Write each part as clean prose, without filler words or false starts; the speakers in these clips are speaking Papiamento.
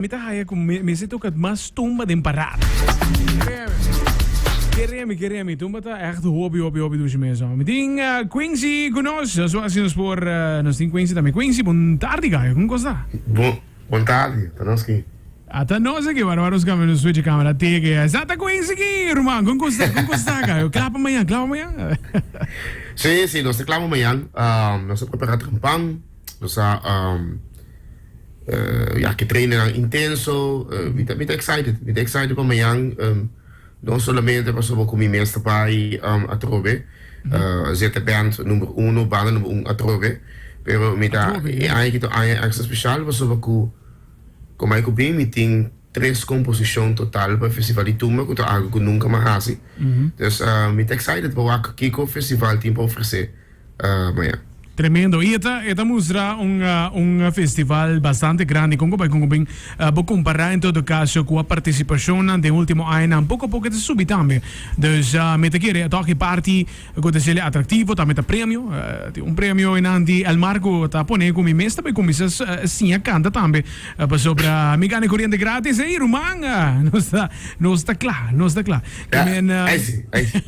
Mi ta haya ku mester toka mas tumba den parada. Kere mi, kere mi. Tumba ta echt hopi, hopi, hopi dushi mes. Mi tin Quincy ku nos. So asi nos por, nos tin Quincy tambe. Quincy, bon tardi gayo. Kon kos ta? Bon, bon tardi. Ta nos ki. Ata nos aki. Wara wara nos kambia nos switch camera teke. Sa ta Quincy ki, ruman. Kon kos ta? Kon kos ta gayo? Kla pa mañan? Kla pa mañan? Sí, sí. Nos ta kla pa mañan. Nos a prepara trempan. Nos a. Ya ke trainingnan intenso, mi ta mi ta excited, mi ta excited pa mañan, no solamente pasobra ku mi mes ta bai atrobe, Zeta Band number uno, banda number un atrobe, pero mi ta e aña aki ta un aña extra special pasobra ku komo ai ku bin mi tin tres komposishon total pa e festival di tumba ku ta algu ku nunka mi a hasi, dus mi ta excited pa wak kiko festival tin pa ofresé. Mañan. Tremendo. Y e ta e ta mustra un un festival bastante grandi. Con cu bay con cu bin bo compara en todo caso cu a participacionnan den ultimo añanan poco a poco e ta subi tambe. Dus mi ta kere toch e parti cu ta sele atractivo tambe ta premio. Tin un premio einan di Elmar cu ta pone cu mi mes ta bay cuminsa siña canta tambe pasobra mi gana e coriente gratis ey ruman nos ta nos ta cla nos ta cla. Ke men Ay si ay si.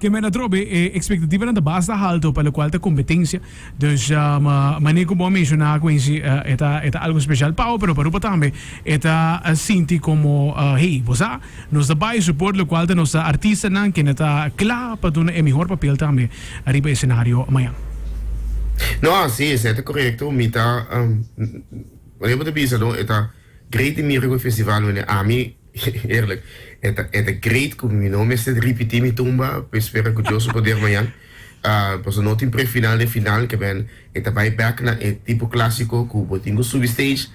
Ke men atrobe e ekspektativanan ta basta halto pa lokual ta kompetensia. Dus manera ku bo a menshoná Quincy e ta e ta algu spesial pa bo pero pa Aruba tambe e ta sinti komo hey bo sa nos ta bai support lokual ta nos artistanan kende ta kla pa duna e mihor papel tambe riba esenario mañan. No si esei ta korekto mi ta manera bo ta bisa no e ta great di mira ku e festival wende ami Heerlijk. E ta e ta great ku mi no mester ripití mi tumba, mi spera ku Dios su poder mañan. Pasobra no tin prefinal den final ke men e ta bai bek na e tipo klasiko ku bo tin ku subi stage,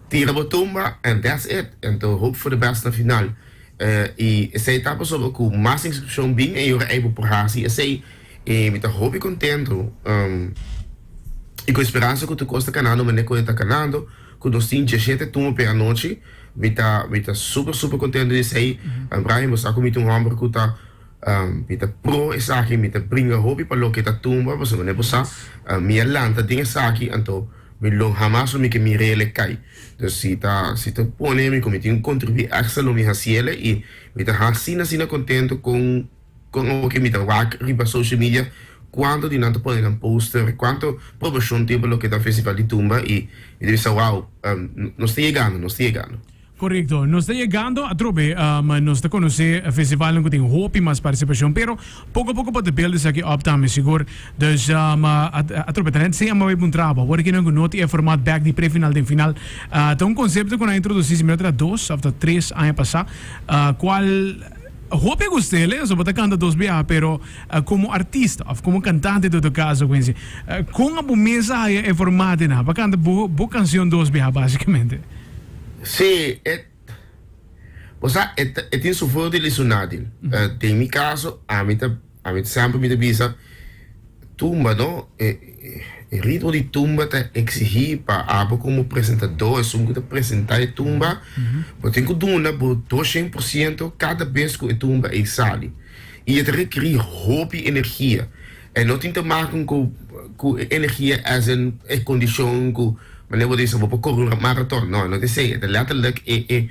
tira bo tumba and that's it. Anto hope for the best na final. I esei ta pasobra ku mas inskripshon bin e ora ei bo por hasi esei. I mi ta hopi kontentu i ku e speransa ku tur kos ta kanando manera ku e ta kanando. Ku nos tin diashete tumba p'e anochi. Mi ta mi ta super super kontento di esei. Brian bo sa ku mi ta un hòmber ku ta mi ta pro esaki, mi ta bringa hopi pa loke ta tumba pasobra manera bo sa mi a lanta den esaki anto mi lo hamas lo mi ke mir'el kai. Dus si ta si ta pone mi ku mi tin ku kontribuí èkstra lo mi hasiel i mi ta asina asina kontento kon Kon oke mi ta wak riba social media kuanto di nan ta pone nan poster, kuanto promocion tin pa loke ta festival di tumba i mi ta bisa wow, nos ta yegando, nos ta yegando. Korekto, nos ta yegando atrobe, nos ta konosé festivalnan ku tin hopi mas partisipashon, pero poko poko bo ta build esaki op tambe sigur. Dus atrobe ta net sea mab'e puntra bo, awor kinan ku no tin e format bek di prefinal den final, ta un konsepto ku nan a introdusí si mi no ta dos òf ta tres aña pasá, kual. Hopi a gust'el, so bo ta canta dos biaha, pero como artista of como cantante todo caso, Quincy, con a bo mes a haya e formato na pa canta bo bo cancion dos biaha basicamente? Sí, e, bo sa, e ta, e tin su voordeel y su nadeel. Den mi caso, ami ta, ami ta semper mi ta bisa, Tumba no, e ritmo di tumba ta exigí pa abo como presentador, esun cu ta presenta e tumba, bo tin cu duna bo doshen por ciento cada bes cu e tumba ey sali. Y e ta rekerí hopi energia. E no tin te maken cu cu e energia as in e condicion cu manera bo ta bisa bo por core un maraton, no, no ta esey, e ta letterlijk e e.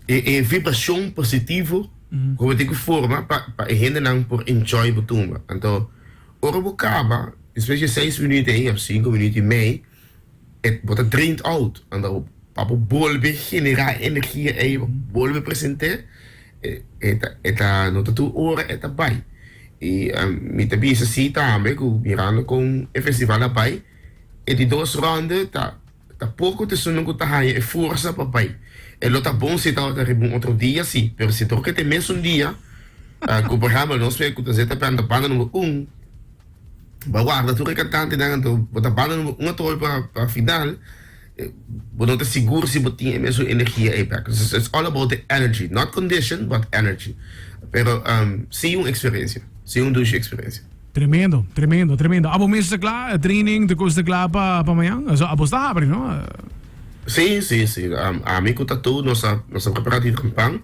E vibracion positivo cu bo tin cu forma pa pa e hendenan por enjoy bo tumba. Anto ora bo caba despues di e seis minuut ey of cinco minuut y mei e bo ta drained out. Anto pa bo bolbe genera e energia ey pa bolbe presente e ta e ta no ta tur ora e ta bay. Y mi ta bisa si tambe cu mirando con e festival a bay e di dos ronde ta. Ta poko ta esunnan ku ta haña e forsa pa bai. E lo ta bon si e tabata riba un otro dia, si, pero si toka ta e mesun dia, ku por ehèmpel nos fe ku ta zeta pèn ta banda number un, bo a warda tur e kantantenan anto bo ta banda number un atrobe pa pa final, bo no ta sigur si bo tin e mesun energia ei bèk. It's all about the energy, not condition, but energy. Pero si un eksperensia, si un dushi eksperensia. Tremendo, tremendo, tremendo. Abo mes ta kla? Training, tur kos ta kla pa pa mañan? So, abo sta habri, no? Sí, sí, sí. Ami ku Tattoo nos a nos a prepara di trempan.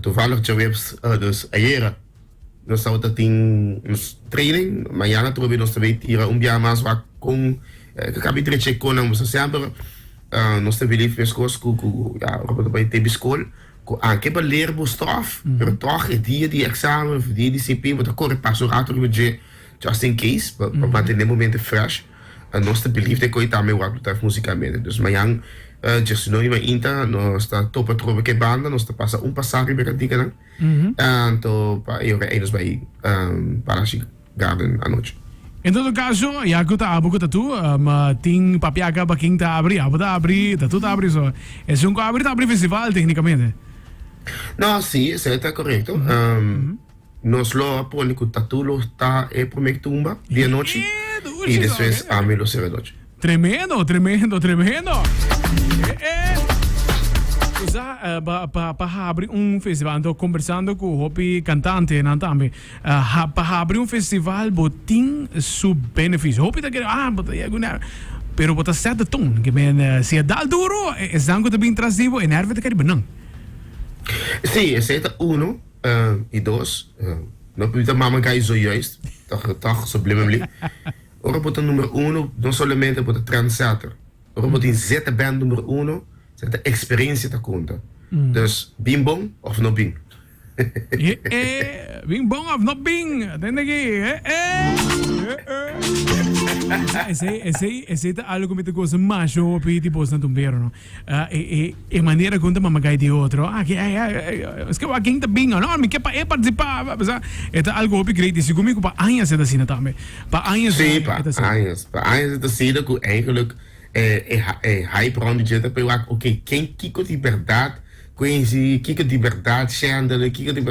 Toevallig djaweps, dus ayera, nos tabata tin nos training. Mañana atrobe nos ta bay tira un bia mas wak kon kabi drecha e konan. Pasobra semper. Nos ta believe meskos ku ku ya ora bo ta bai tebi skol ku anke bo leer bo stof pero tòg e dia di eksamen òf e dia di CP bo ta kore pasa un rato riba dje just in case pa pa mantené bo mente fresh. Nos ta believe den koe tambe wak lo ta musicalmente. Dus mañan djesnoe di mainta nos ta topa trobe ku e banda nos ta pasa un pasa riba e kantikanan anto pa e ora ei nos bai Palacio Garden anochi. En todo caso, ya cu ta abo cu ta tu, ma tin papia caba ken ta abri, abo ta abri, ta tu ta abri, so esun cu abri ta abri festival tecnicamente. No, si, esei ta corecto. Nos lo a pone cu Tatu lo ta e prome tumba di anochi y despues ami lo cera anochi. Tremendo, tremendo, tremendo. Eh, eh. Usa pa, pa, pa habri un festival. Anto conversando cu hopi cantante nan tambe. Uh, pa habri un festival bo tin su beneficio. Hopi ta kere, ah, bo ta yega una. Pero bo ta set de toon. Ke men, uh, si e dal duro, esnan cu ta bin tras di bo, e nervio ta kere binan. Sí, esei ta uno. Uh, y dos, uh, no ta mama gai zojuist, toch, toch, subliminally. Ora bo ta numero uno, no solamente bo ta trendsetter. Ora bo tin zeta band numero uno, zeta experiencia ta conta. Dus, bin bon of no bin. Eh, eh, bin bon of no bin. Atende aki. Eh, eh. Eh, eh. Esei, esei, esei ta algo ku mi ta goza masha hopi di bosnan tumbero, no? Ah, e, e, e manera ku ta mama gai di otro. Ah, ke, eh, eh, eh, es ke ken ta bin, no, mi ke pa e participá. Sa, e ta algo hopi great. I sigur mi ku pa añas e ta asina tambe. Pa añas Sí, pa e ta asina. añas. Pa añas e ta asina ku eigenlijk e, e, e hype rond di dje ta pe wak, oké, ken kiko di bèrdat Quincy, kiko di bèrdat Chandler, kiko di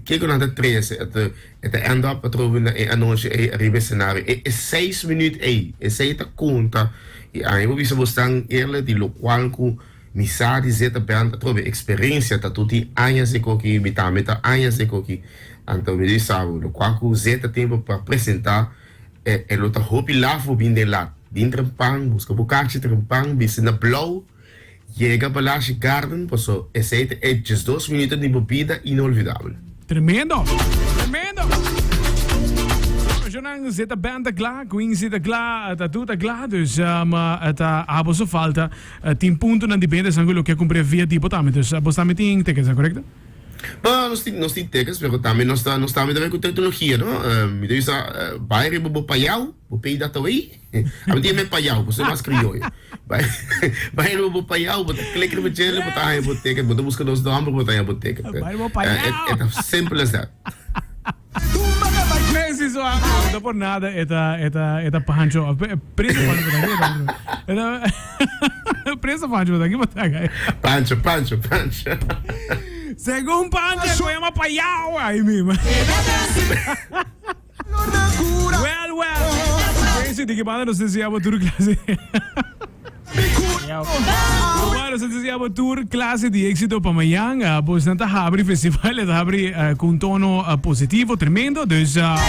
kiko nan ta trese, e ta e ta end up atrobe na e anochi ei ariba e scenario. E e seis minuut ei, esei ta konta i ami por bisa bosnan eerlijk di lokual ku mi sa di zeta band atrobe eksperensia ta tur tin añas e koki, mi tambe ta añas e koki, anto mi di sa bo lokual ku zeta tempu pa presenta e e lo ta hopi laf bo bin den lat, bin trempan buska bo kachi trempan bisti na blou. Yega Balashi Garden paso esey ta e 12 minuto di bo bida inolvidabel. Tremendo! Tremendo! Informacionnan zeta band ta kla, Quincy ta kla, Tatu ta kla, dus um, ta abo so falta. Uh, tin puntonan di benta esnan ku lo ke kumpre via tipo tambe, dus uh, bos tambe tin tickets, korekto? Bueno, nos tin, nos tin tickets, pero tambe nos ta, nos tambe ta ku tecnologia, no? Uh, mi ta bisa, uh, bai riba bo payao, bo pay dat away. Ami tin me payao, bo mas crioyo. Bai, bai riba bo payao, bo ta click riba djele, bo ta haña bo ticket, bo ta busca nos nomber, bo ta haña bo ticket. Bai riba bo payao. E ta simple as that. Preciso, ah, no por nada eta eta eta Pancho. Preso Pancho ta Eta preso Pancho ta ki ta Pancho, Pancho, Pancho. Según Pancho, se llama payao ahí mismo. Well, well. Quincy, di ki banda nos ta abo tur clase. Bueno, nos ta abo tur clase di éxito pa mañan. Uh, bos nan ta habri festival, ta habri uh, con tono uh, positivo, tremendo. Dus, uh,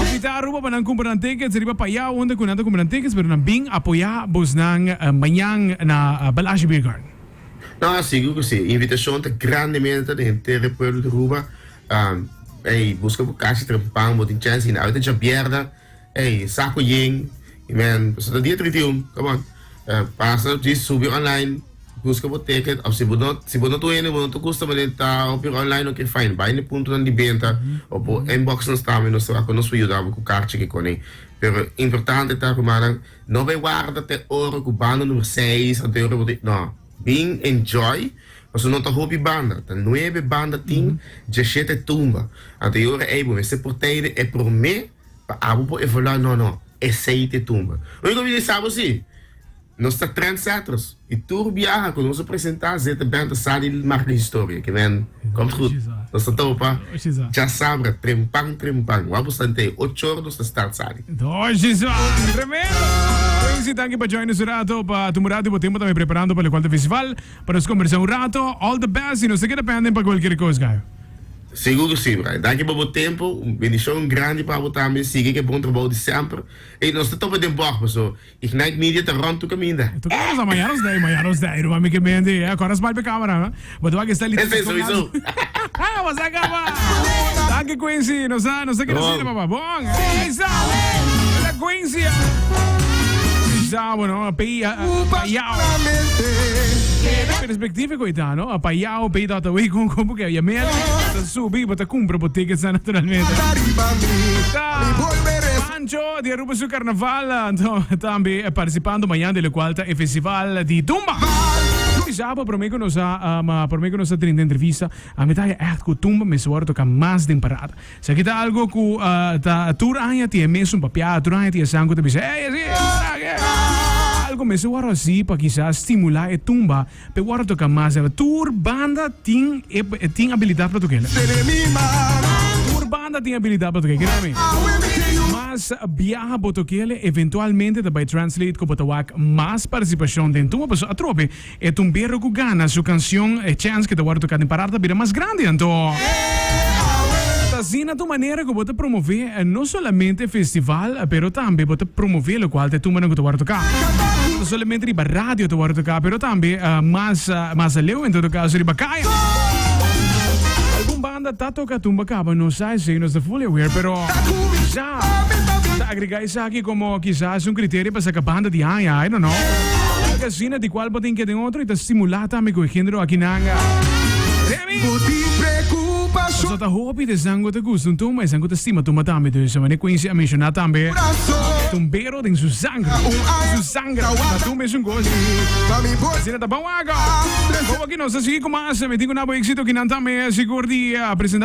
invita Aruba pa nan cumpra nan tickets, riba pa allá unda cu nan ta cumpra nan tickets, pero nan bin apoya bos nan uh, mañan na uh, Balashi Beer Garden. No, sigur cu si. Invitacion ta grandemente den henter e pueblo di Aruba. Um, ey, busca bo kashi trempan, bo tin chance in. Awita djabièrnè, ey, saco yen. I men, pasobra ta dia 31, come on. Uh, pasa, djis subi online, busca bo ticket. Of si bo no, si bo no tur hende, bo no ta gusta manera ta hopi online, ok, fine. Bai na e puntonan di benta, of bo inbox nos tambe, nos ta wak ku nos por yuda bo ku karchi ki kone. Pero importante ta, rumannan, no bai warda te ora ku banda number seis, anto e ora bo ta, no. Bin enjoy, Pasobra no ta hopi banda, ta nuebe banda tin, djeshete tumba. Anto e ora ei bo mester por tende e promé pa abo por evaluá, no, no, esei ta e tumba. Úniko mi sa bo si, nos ta trendsetters i tur biaha ku nos a presentá zeta band ta sa di marka historia. Ke men, komt goed. Nos ta topa djasabra, trempan trempan. Wak bo stant'ei, ocho or nos ta start sali. Doshi zwa! Tremendo! Quincy, danki pa join nos un rato, pa tuma un rato di bo tempo tambe preparando pa lokual ta festival. Pa nos kombersá un rato. All the best i nos ta keda penden pa kualkier kos, Gayo. Sigur ku si, Brian. Danki pa bo tempu. Un bendishon grandi pa bo tambe. Sigui ku e bon trabou di semper. I nos ta topa den bòg, paso Ignite Media ta rònt tur kaminda. Tur kaminda sa mañana nos dei, mañana nos dei. Ruman mi ke mente, eh. Kòrda smal pe kamera, no? Bo ta wak esta lista. Esei sowieso. Bo sa kaba. Danki Quincy. Nos ta, nos ta keda asina, papá. Bon. Ey, sa. Esta Quincy. bisa bo no, pay payao. Perspectiva ku ita no, payao pay dot away kon kon porque ya me ta subi bo ta cumpra bo tickets naturalmente. Ta Pancho di Aruba su carnaval anto tambe participando mañana de lo cual ta e festival di Tumba. Bisa bo prome ku nos a prome ku nos a drenta entrevista a mi ta haya echt ku Tumba mester wòrdu toka mas den parada. Esaki ta algo ku ta tur aña tin e mesun papia, tur aña tin esnan ku ta bisa, ey, así, esaki. Algo mester wòrdu hasi pa kisas stimulá e tumba pa e wòrdu toká mas. Tur banda tin e tin abilidat pa toka el. Tur banda tin abilidat pa toka el, kere mi. Mas biaha bo toka el, eventualmente ta bai translate ku bo ta wak mas partisipashon den tumba, pasobra atrobe E tumbero ku gana su kansion e chèns ku ta wòrdu toká den parada ta bira mas grandi. Anto ta asina ta un manera ku bo ta promové no solamente e festival pero tambe bo ta promové lokual ta e tumbanan ku ta wòrdu toká. No solamente riba radio ta wòrdu toká pero tambe mas mas aleu en todo kaso riba kaya. Algun banda ta toka tumba kaba nos sa esei nos ta fully aware pero kisas ta agregá esaki komo kisas un kriterio pa saka banda di aña I don't know. Algo asina di cual bo tin ke den otro y ta stimula tambe cu e genero aki nan. Remy! Paso ta hopi di esnan cu ta gusta un tumba, esnan cu ta stima tumba tambe. Dus manera Quincy a menciona tambe, tumbero den su sangre, su sangre ta tumba esun cos. Asina ta bon wak. Bon aki nos ta sigui cu mas. Mi tin cu na bo exito kinan tambe sigur di presenta.